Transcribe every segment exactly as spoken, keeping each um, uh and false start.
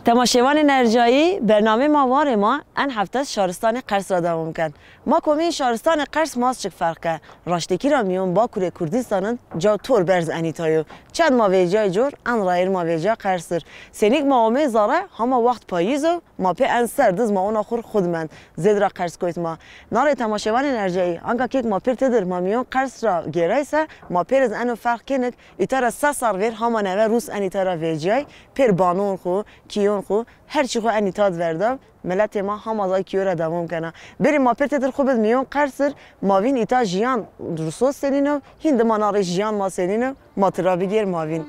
Temaşevanên ercayî, bernameyê ma Warê Ma en hefte şaristanê Qers ra dewam ken. Ma komeyê şaristanê Qers ma zî çik ferq ke. Raştekî ra mîyon Bakurê Kurdîstanin caw tor berz enîta yo. Çend ma vecîyay cor, en rayîr ma vecîya Qers ir. Senîk ma omey zere, hama wext payîz o, ma pê en serd iz ma ona xur xwu di mend. Zêd ra Qers koyt ma. Na rê temaşevanên ercayî, anka kêk ma pêr têdir ma mîyon Qers ra gêray se, ma pêr iz eno ferq kênik, îta ra se serr vêr hama neve Rûs enîta ra vecîyay, pêr banon xwu, kîyon xwu, her çî xwu enîta di verda. Miletê ma hama zay kîyo ra dewam kena. Berî ma pêr têdir xwu bid mîyon Qers ir, ma vîn îta jîyan Rûso senîn o, hîn dima na rê jîyan ma senîn o, ma tira bigêr ma vîn.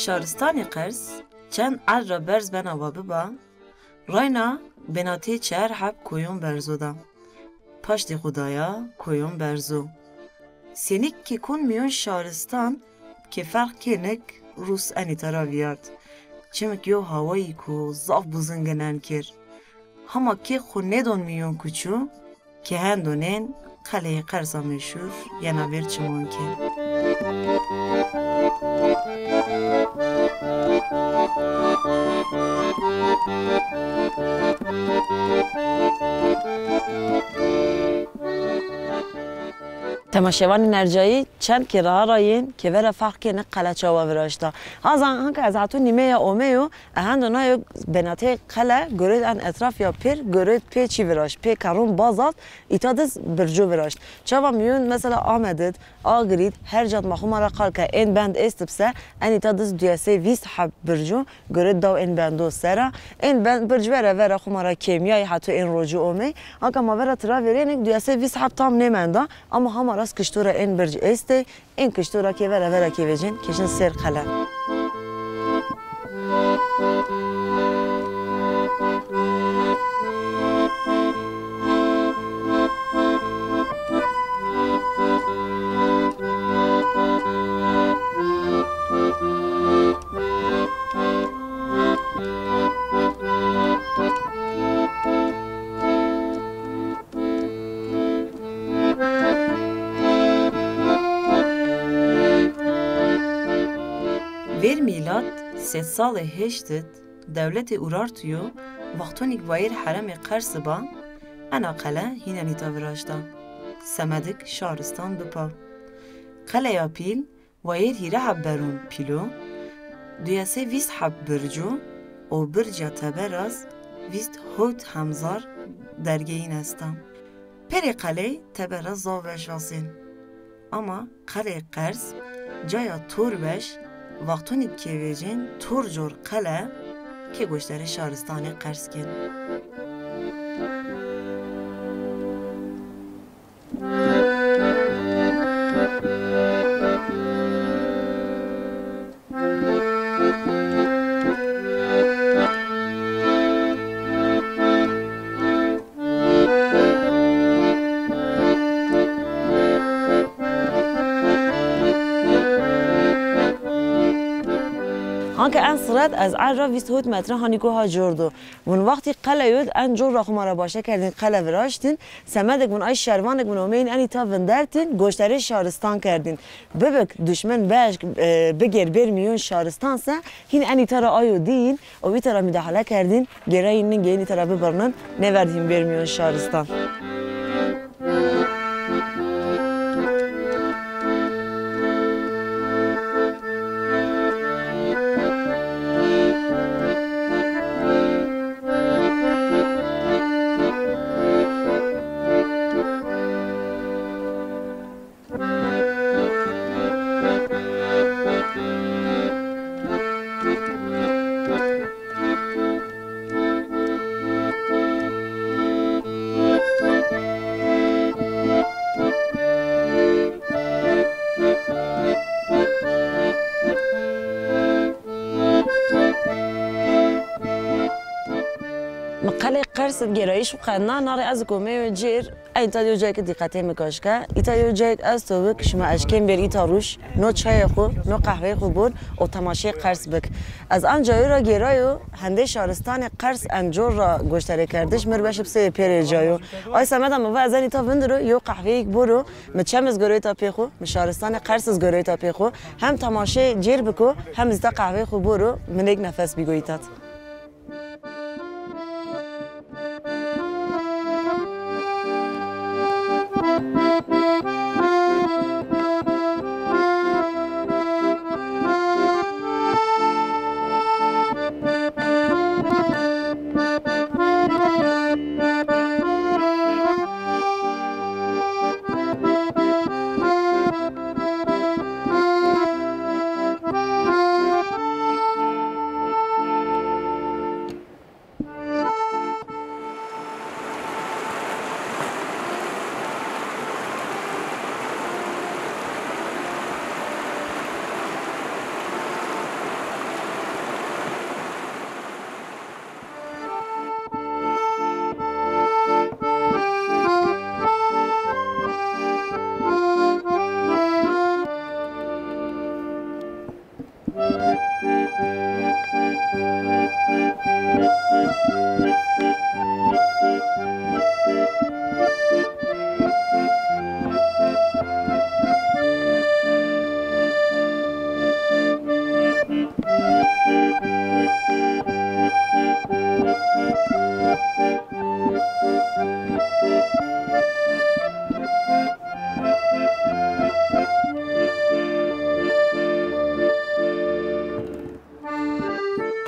Şaristanê Qers çend erd ra berz bena wa biba, rayna benatê çer heb koyon berzo da. Paştê xwu daya koyon berzo. Senîk ke kon mîyon şaristan ke ferq kênik Rûs enîta ra vîyart. Çimik yew hawayî ku zaf buzin ginen kir. Hama kê xwu nêdon mîyon kuçu, ke hendo nên qeleyê Qersa meşhur yena vêr çiman kên. Temaşevanên ercayî, çend kêraha ra yên ke vera ferq kêne qele çawa viraşta. Azan hanka ez heto nîmeya omeyo, e hendo nayo benatê qele gorêd en etraf ya pêr, gorêd pê çî viraşt, pê kerron bazat, îta diz bircu viraşt. Çava mîyon mesela Amed id, Agirî d, her cad ma xwu ma ra qal ke ên bend êstib se, en îta diz duyesey vîst heb bircu, gorêd daw ên bendo sera. Ên bend birc vera vera xwu ma ra kêmîyayî heto ên rocu omey. Anka ma vera tira vêrênik duyesey vîst heb tam nêmenda, ama hama rast kişto ra ên birc êstey, ên kişto ra ke vera vera kê vecên kêşin sêr qele. Vêr mîlad sed salê heşt id dewletê Urartuyo wextonîk wayîr heremê Qersi ba, ena qele hîn enîta viraşta. Semedik şaristan bipa. Qeleya pîl wayîr hîrê heb beron pîl o, duyesey vîst heb birc o û birca teber az vîst hewt hemzar dergeyîn esta. Perê qeley teber ra zaf weş asên. Ama qelê Qers caya tor weş, wextonî ke vecên tor cor qele ke goşdarê şaristanê Qers kên. Hanke en siret ez erd ra vîst hewt metre hanî ku ha cor do. Vun wextî qele yod en cor ra xwu ma ra başe kerdîn, qele viraştîn. Semedek vun ay şervanek vun omeyîn enî ta vindertîn, goştarê şaristan kerdîn. Bibik duşmen beşk, e, bigêr bêr mîyon şaristan se, hîn enî ta ra ayo dîyîn û îta ra mudahale kerdîn, gêrayîn ningeyîn îta ra bibirnin, nêverdîn bêr mîyon şaristan. Sid gêrayîş xwu qedna, na rê ez komê yo cêr, ey îta yo cayê ki dîqetê mi kaş ke. Îta yo cayêk esto ki şima eşkên bêr îta rûş, no çayê xwu, no qehweyê xwu bor û temaşeyê Qers bik. Ez an cayo ra gêrayo, hendê şaristanê Qers en cor ra goştarê kerdiş, mi rê beşi bi seyê pêrê cayo. Ay semeda mi va ez en îta vindiro, yo qehweyêk boro, mi çem iz goro îta pê xwu, mi şaristanê Qers iz goro îta pê xwu, hem temaşeyê cêr biko, hem iz îta qehweyê xwu boro, mi nêk nefes bîgo îta.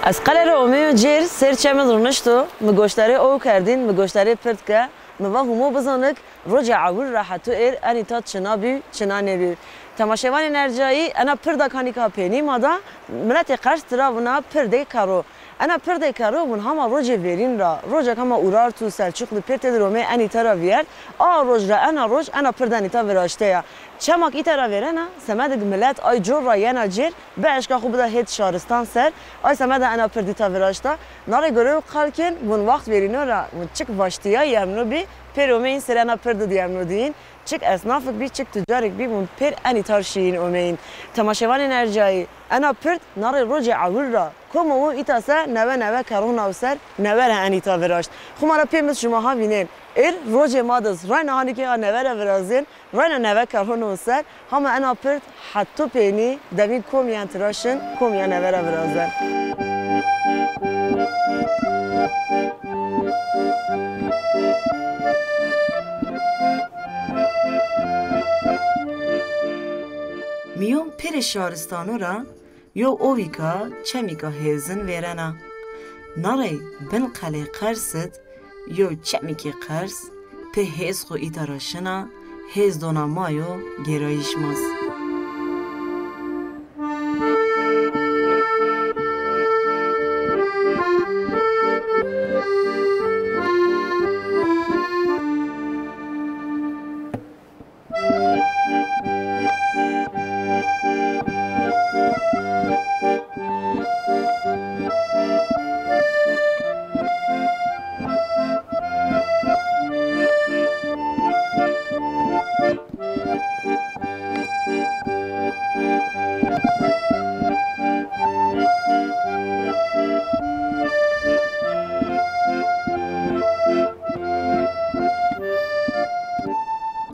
Ez qele ra omeyo cêr, ser çem iz ronişto, mi goştarê ow kerdîn, mi goştarê pird ke, mi va hûmo bizanik, rocê ewil ra heto êr enî ta çina bî, çina nêbî. Temaşevanên ercayî, ena pirda kanîka peynî ma da, miletê Qers tira vuna pirdê kero. Ena pirdê kero vun hama rocê verîn ra, rocek hama Urartu, Selçuklu pêr têdir omey enî ta ra vîyert, a roc ra ena roc ena pird enî ta viraşte ya. Çemak îta ra vêrena, semedik milet ay cor ra yena cêr, bieşka xwu bida hêt şaristan ser, ay semeda ena pird îta viraşta. Na rê gore û qal kên, vun waxt verîno ra, vun çik vaştîyayî emno bî, pêr omeyîn ser ena pirdi di emno dîyîn. Çik esnafik bî, çik tucarik bî, vun pêr enî tar şîyîn omeyîn. Temaşevanên ercayî, ena pird na rê rocê ewil ra, komo wo îta se newe newe kerhona ser, newe ra enî ta viraşt. Xwu ma ra pê mi şima ha vînên. Êr rocê ma diz, rayna hanîkê a newe ra virazên, rayna newe kerhono ser, hama ena pird heto peynî devîn komîyen tira şin, komîyen newe ra virazen. Mîyon pêrê şaristano ra yo owîka çemîka hêzin vêrena. Na rey bin qelê Qers id yo çemîkê Qers pê hêz xwu îta ra şina, hêz dona ma yo gêrayîş maz.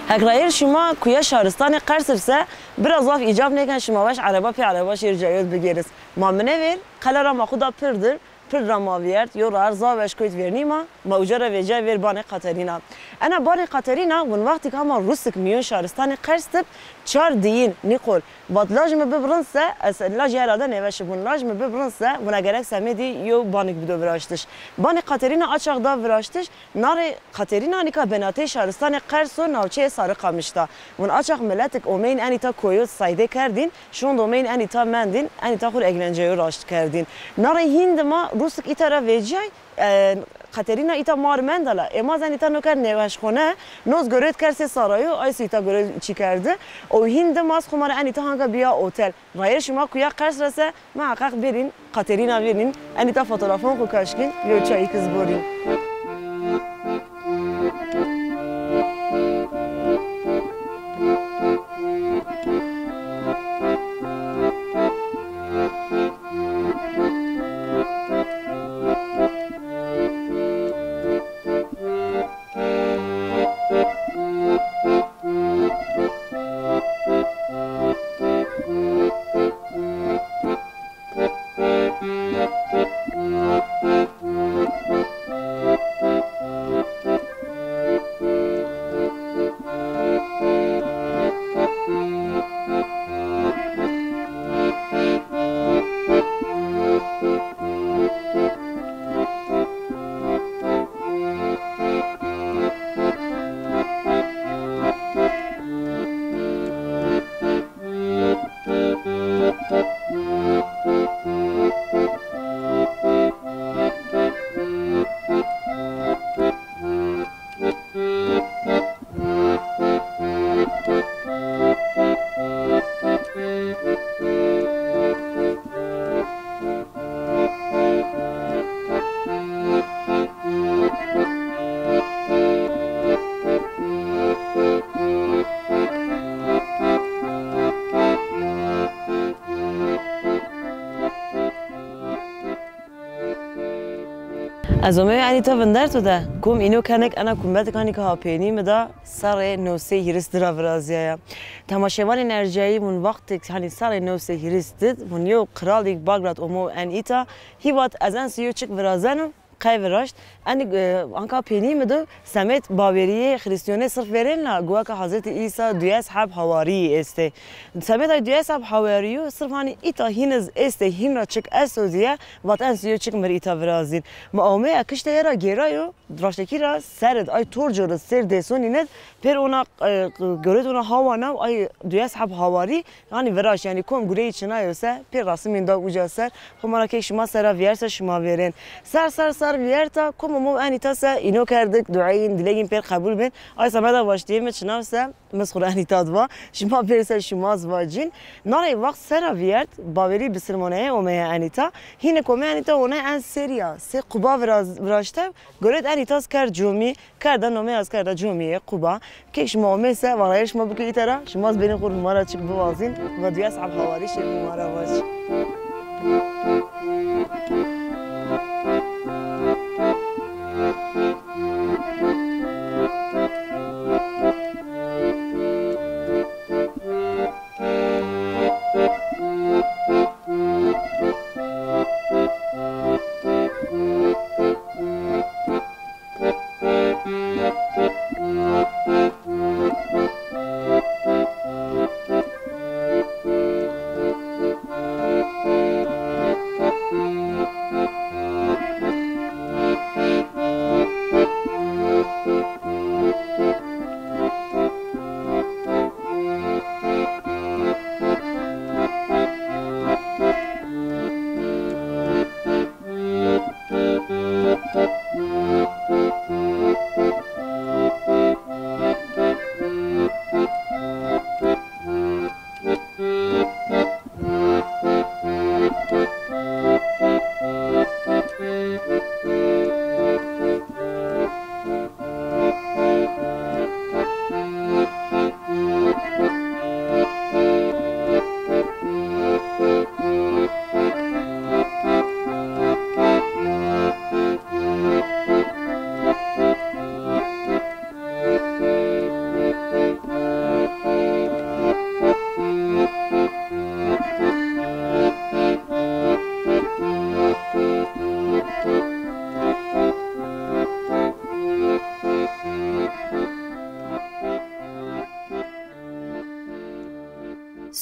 Hek rayêr şima kuya şaristanê Qers ib se, bira zaf îcab nêken şima weş ereba pê ereba şêr cayod bigêris. Ma minevêr, qele ra ma xwu da pird ir, pird ra ma vîyert, yo rayêr zaf weş kewt vernî ma, ma uca ra vecîyay vêr Banê Katerîna. Ena Banê Katerîna, vun wextîk hama rusik mîyon şaristanê Qers ib, çar diyîn, nîqol, vat laj mi bib rind se, ez lajê herhalde nêweşi bun, laj mi bib rind se, vuna gerek semedî yo banik bido viraştiş. Banê Katerîna a çax da viraştiş, na rê Katerîna nîka benateyê şaristanê Qers o navçeyê Sarikamiş da. Vun a çax miletik omeyîn enî ta koyot saydê kerdîn, şond omeyîn enî ta mendîn, enî ta xwu rê eglenceyo raşt kerdîn. Na rê hîn dima rusik îta ra vecîyay, e, Katerîna îta mar menda la, ê ma zenî ta no kerd nêweşxone, noz gorêt kerd sê sarayo, ay sî îta gorê çî kerdi. O hîn dimas xwu ma ra enî ta hanka bîya otel. Rayêr şima kuya Qers ra se, muheqeq bêrîn, Katerîna vênîn, enî ta fotografon xwu kaşkîn, yo çayîk iz borîn. Ez omeyo enî ta vinderto de, kom îno kenik ena kumbetik hanî ke ha peynî mi da serrê new sey hîris di ra virazîyaya. Temaşevanên ercayî vûn wextêk hanî serrê new sey hîris di vûn yew qralîk Bagrat omo en îta, hî vat ez en sey yew çik virazeno, qey viraşt. Enî, e, anka peynî mi do semed bawerîyê Xrîstîyonê sirf vêrên la, guwa ke Hazretî Îsa duyes heb hawarîyî estê. Semed ay duyes heb hawarîyo sirf hanî îta hîn iz estê, hîn ra çik esto diye, vat en sey yew çik mi rê îta virazîn. Ma omeya kiştê ye ra gêrayo, raştekî ra ser id ay torco ri sêr dêsonîn id, pêr ona, e, goret ona hawa naw ay duyes heb hawarî, yanî viraşt, yanî kom gureyî çinayo se, pêr rasimîn da uca ser, xo ma ra kek şima ser ra vîyert se şima vêrên. Ser, ser, ser vîyerta, kom omo enî ta se îno kerdik, dueyîn, dilegîn pêr qebul bên. Ay semeda waştîyê mi çinaw se, mi xo ra enî ta di va, şima pêr se şima zî vacîn. Narey wext ser ra vîyert, bawerî bisilmoneyê omeya enî ta. Hînik omeya enî ta onay en serî ya, sey quba viraz-, viraştew, goret enî ta zî kerd comî, kerda nomey ez kerda comîyê quba. Kek şima omê se, varayê şima bikê îta ra, şima zî bênê xo ri hûmara çik biwazîn, va duyes heb hawarî şêr hûmara vac.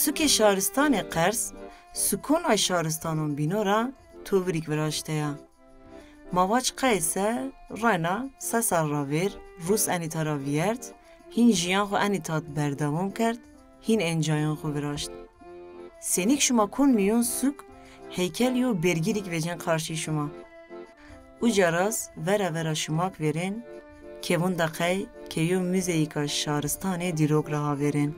Sukê şaristanê Qers, sukon ay şaristanon bîno ra tovirîk viraşteya. Ma vac qey se rayna se serr ra vêr Rûs enî ta ra vîyert, hîn jîyan xo enî ta di berdewam kerd, hîn ên cayon xo viraşt. Senîk şima kon mîyon suk heykel yo bêrgîrîk vecên qarşî şima. Uca ra zî vera vera şima kî vêrên, kevûn da qey ke yo muzeyîka şaristanê Dîlok ra ha vêrên.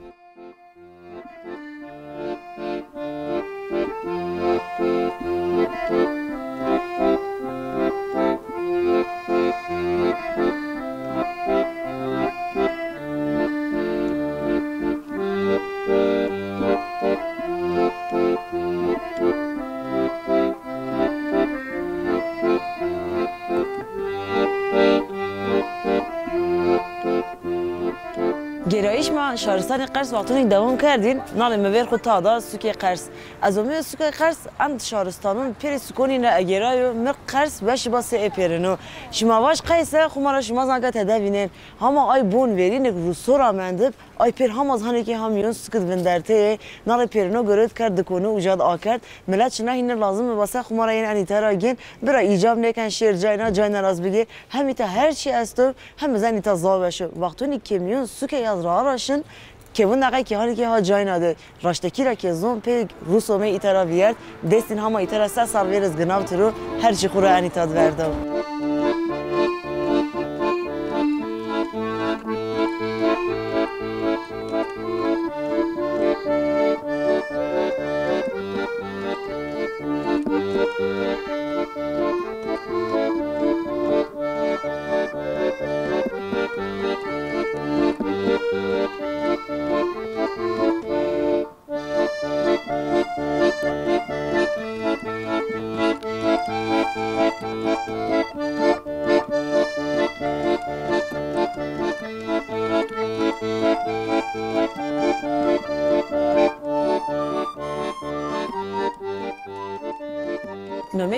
Gêrayîş ma şaristanê Qers wextonêk dewam kerdîn, nalê mi vêr xo ta da sukê Qers. Ez omeyo sukê Qers, en şaristanon pêrê sukonîn ra egêrayo, mi Qers weş ba sey ê pêrino. Şima vac qey se, xo ma ra şima zî anka tede vînên. Hama ay bon verînik Rûso ra mendib, ay pêr hama zî hanêkê ha mîyon suk id vinderteyê, nalê pêrino goret kerd dikoni uca di akerd. Milet çina hînî lazim biba se xo ma ra yên enî ta ra gên, bira îcab nêken şêr cayna, cayna ra zî bigêr. Hem îta her çî esto, hem zî enî ta zaf weş o. Wextonî ke mîyon sukê ya zî ra araşin, kevûn da qey ke hanîkê ha cayna de. Raştekî ra ke zon pê Rûs omey îta ra vîyert, destîn hama îta ra se serr vêr iz ginaw tiro, her çî xo ra enî ta di verdaw. Nomê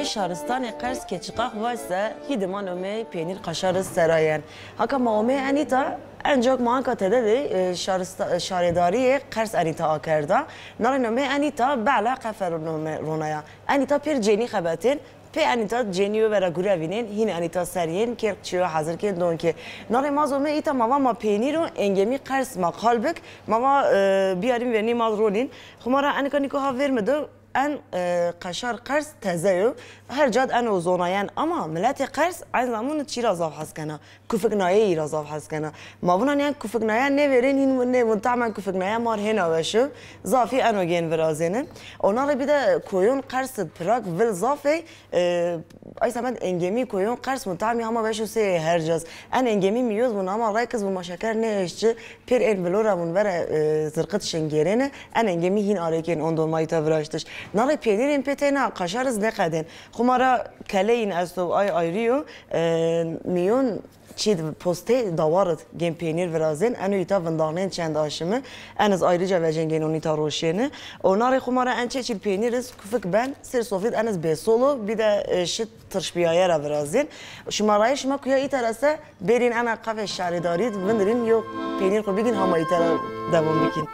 şaristanê Qers ke çiqax vaj se, hî dima nomê peynîr qaşar iz sera yen. Haka ma omê enîta, encak ma anka tede de, e, şarista-, şaredarîyê Qers enîta akerda. Nare nomê enîta bela qefer nome ronaya. Enîta pêr cênî xebetên, pê enîta cênî yo vera gurevînên, hîn enîta serîyên, kêrk çîyo hezir kên don ke. Nare ma zomê îta ma va ma peynîr û engemî Qers ma qal bik, ma va, e, biyarîn vernî ma ronîn. Xumara enika nîko ha vêr mi do, en, e, qaşar Qers teze yo. Her cad eno zonayen ama miletê Qers eyn zamon çî ra zaf hes kena. Kufiknayeyî ra zaf hes kena. Ma vûna nîyan kufiknaye nêvêrên, hîn nê vûn tamen kufiknaye mar hêna weş o. Zafî eno gên virazêne. Ona rê bir de koyon Qers id pirak vil zaf ey, e, ay semed engemî koyon Qers vûn tamî hama weş o sê her caz. En engemî mîyoz vûn ama raykiz vûn ma şeker nêeşçi. Pêr ên vilo ra vûn vera, e, zirqit şingêrêne. En engemî hîn arêkên ondo ma îta viraştiş. Na rê peynîrên pê teyna qaşar iz nêqedên. Xuma ra keleyîn esto, ay ayrî yo. E, mîyon çî di postê dawar id gên peynîr virazên, eno îta vindarnên çend aşimi, en iz ayrıca vecên gên onî ta roşyêni. O na rê xuma ra en çeçîl peynîr iz kufik ben, sêr sofrî id en iz bêsol o, bir de, e, şit tirşbîyaye ra virazên. Şima rayê şima kuya îta ra se, bêrîn ena qafê şaredarî id vindirîn, yo peynîr xwu bigîn, hama îta ra dewam bikîn.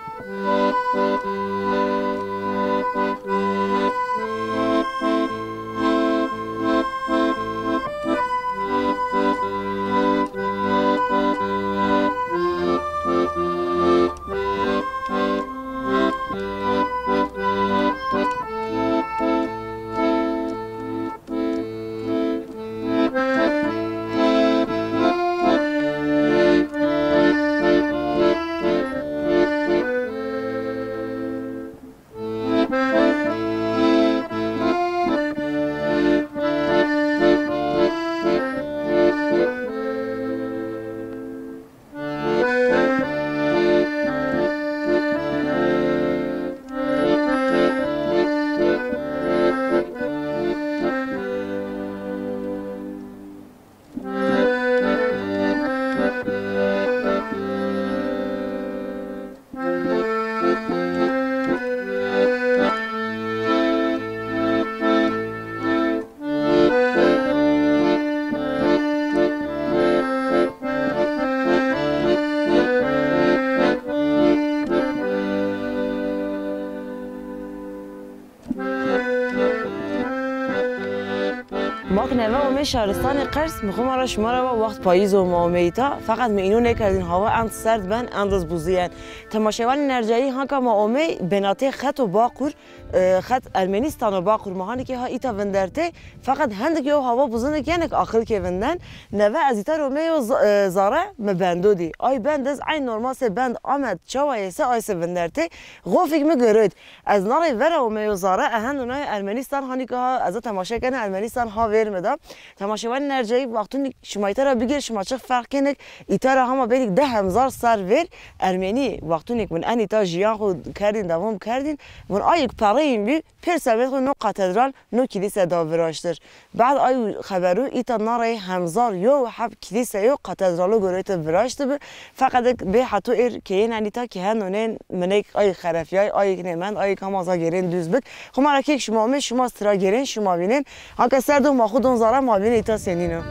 Ma ki neve omê şaristanê Qers, mi xo ma ra şima ra va wext payîz o ma omê îta, feqet mi îno nêkerdîn hawa end serd ben, end iz buzîyen. Temaşewanên ercayî, hanka ma omey benatê xeto Baqur, e, xet Ermenîstan o Baqur, ma hanî ke ha îta vindertê, feqet hendik yo hawa buzinik yenik aqil ke vinden. Neve ez îta ro meyo z-, e, zare mi bendo dî. Ay bend iz eyn normal se bend amed çawa yê se ay se vindertê. Xofik mi girot. Ez na rê vera omeyo zare, e hendo nayo Ermenîstan, hanî ke ha ez a temaşe kena Ermenîstan ha vêr mi da. Temaşewanên ercayî, wextûnî şima îta ra bigêr, şima çix ferq kênik, îta ra hama bênik di hemzar serr vêr, Ermenî wextûnî vûn en îta jiyan xwu kerdîn, dewam kerdîn, vûn ayik pereyîn bî, pêr semêd xwu no katedral, no kîlîse da viraştir. Bad ay xeberû îta na rey hemzar yo heb kîlîse yo katedralo goreyte viraşti bi. Feqet ek bê heto êr keyên en îta ki hendo nên minek ayik xerefyay, ayik nêmend, ayik hama za gêrên dûz bik. Xuma ra kêk şima omê, şima tira gêrên, şima vînên. Hanka ser do ma xwu don zara, ma vînê îta senîn o.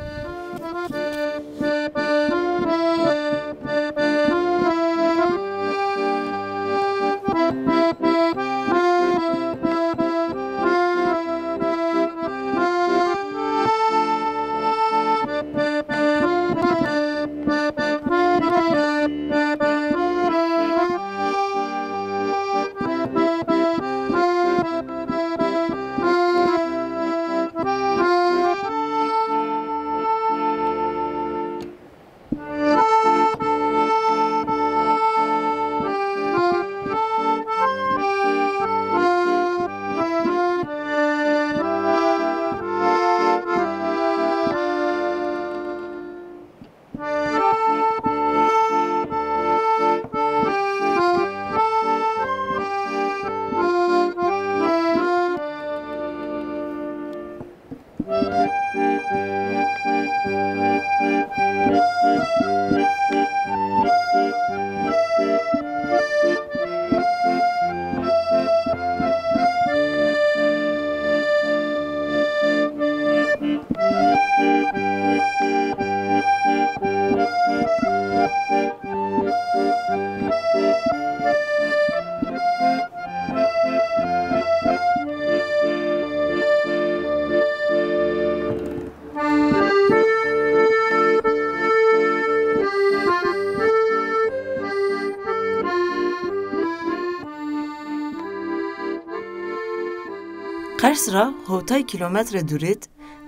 Qers ra hotay kîlometre dûrîd,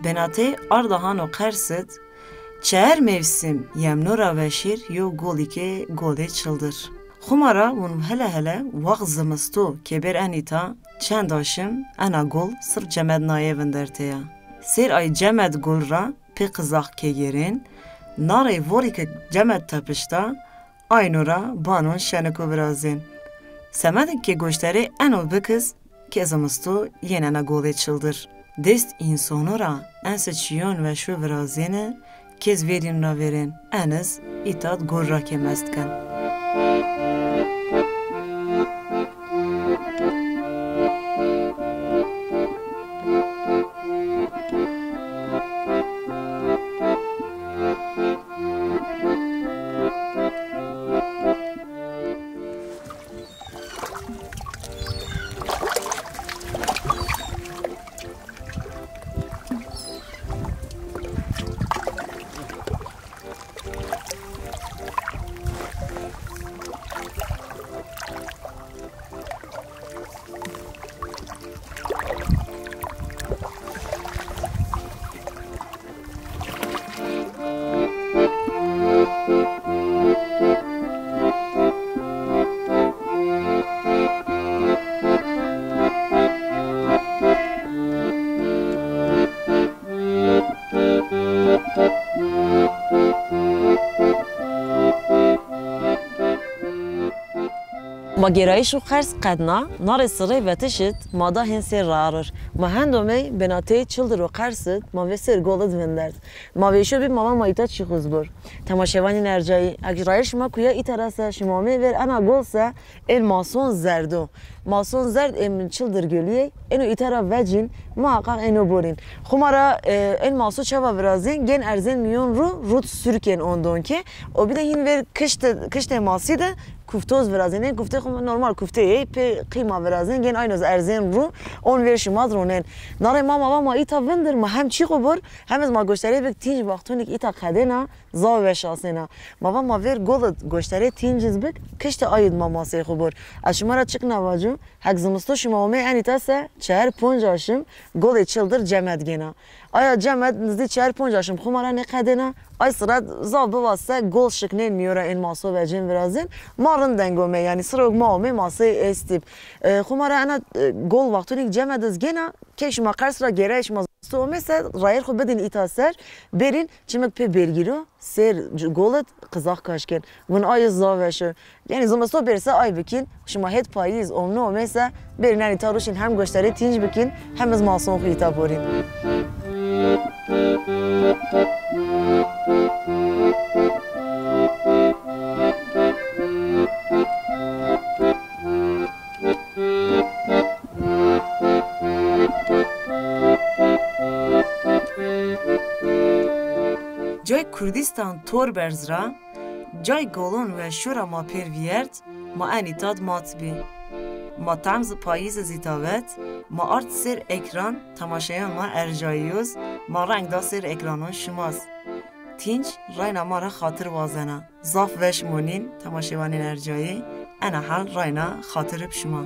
benatê Ardahan û Qers id, çeer mewsim yemno ra veşîr yo golî ke Golê Çildir. Xuma ra wun hele hele waxt zimisto ke bêr en îta, çend aşim ena gol sirf cemed naye vindertê ya. Sêr ay cemed gol ra pê qizax ke gêrên, narey vorî ke cemed tepişta, ayno ra banon şeniko virazên. Semedin ke goşterê eno bikiz, ke zimisto yenena Golê Çildir. Dêst însono ra ense çîyon veşo virazêne, ke ez verîn ra verên, en iz îtad gol ra ke mest ken. Ma gêrayîş û Qers qedna, narê sirrê vetişit, ma da hên sêr rarir. Ma hend omey, benateyê Çildir û Qers id, ma vê sêr gol id vindert. Ma vêşo bî, ma va ma îta çî xuz bor. Temaşevanîn ercayî, eg rayir şima kuya îta ra se, şima omey ver ena gol se, ên mason zerd o. Mason zerd ên Çildir Gölî yê, êno îta ra vecîn, muhaqaq êno borîn. Xuma ra, e, ên maso çawa virazên, gên erzên mîyon rû, rût sürkên ondon ke. O bî de hîn ver kişte, kiştê masî de kuftoz virazên. Ên kuftê xo normal kuftê yê, pê qîma virazên, gên aynoz erzên rû, on ver şima d ronên. Narê ma ma va ma îta vindir, ma hem çî xo bor, hem iz ma goştarê bik tînc wextonîk îta qedêna, zaf weş asêna. Ma va ma vêr gol id goştarê tînciz bik, kiştê ayid ma masey xo bor. Ez şima ra çik navaco, hek zimisto şima omey enî ta se, çeher ponc aşim golê Çildir cemed gêna. Aya cemed nizdî çeher ponc aşim xuma ra nêqedêna. Ay siret zaf biva se gol şiknên mîyo ra ên maso vecên virazên. Ma rind deng omey, yanî sirok ma omey masey estîb. E, xuma ra ena, e, gol wextonîk cemed iz gêna, key şima Qers ra gêrayê şima zimisto omey se, rayêr xo bidîn îta ser, bêrîn çimik pê bêrgîro, sêr c-, gol id qizax kaş kên. Vun ay iz zaf weş o. Yanî zimisto bêr se ay bikîn, şima hêt payîz, omno omey se, bêrîn enî ta ruşîn hem goştarê tînc bikîn, hem iz mason xo îta borîn. Cay Kurdîstan Torberz ra, cay golon weşo ra ma pêr vîyert, ma enî tad mat bî. Ma tam zi payîz iz îta vet, ma ard sêr ekran, temaşeyan ma ercayîyoz, ma reng da sêr ekranon şimaz. Tînc rayna ma ra xatir wazena. Zaf weş monîn, temaşevanên ercayî, ena hal rayna xatir ib şima.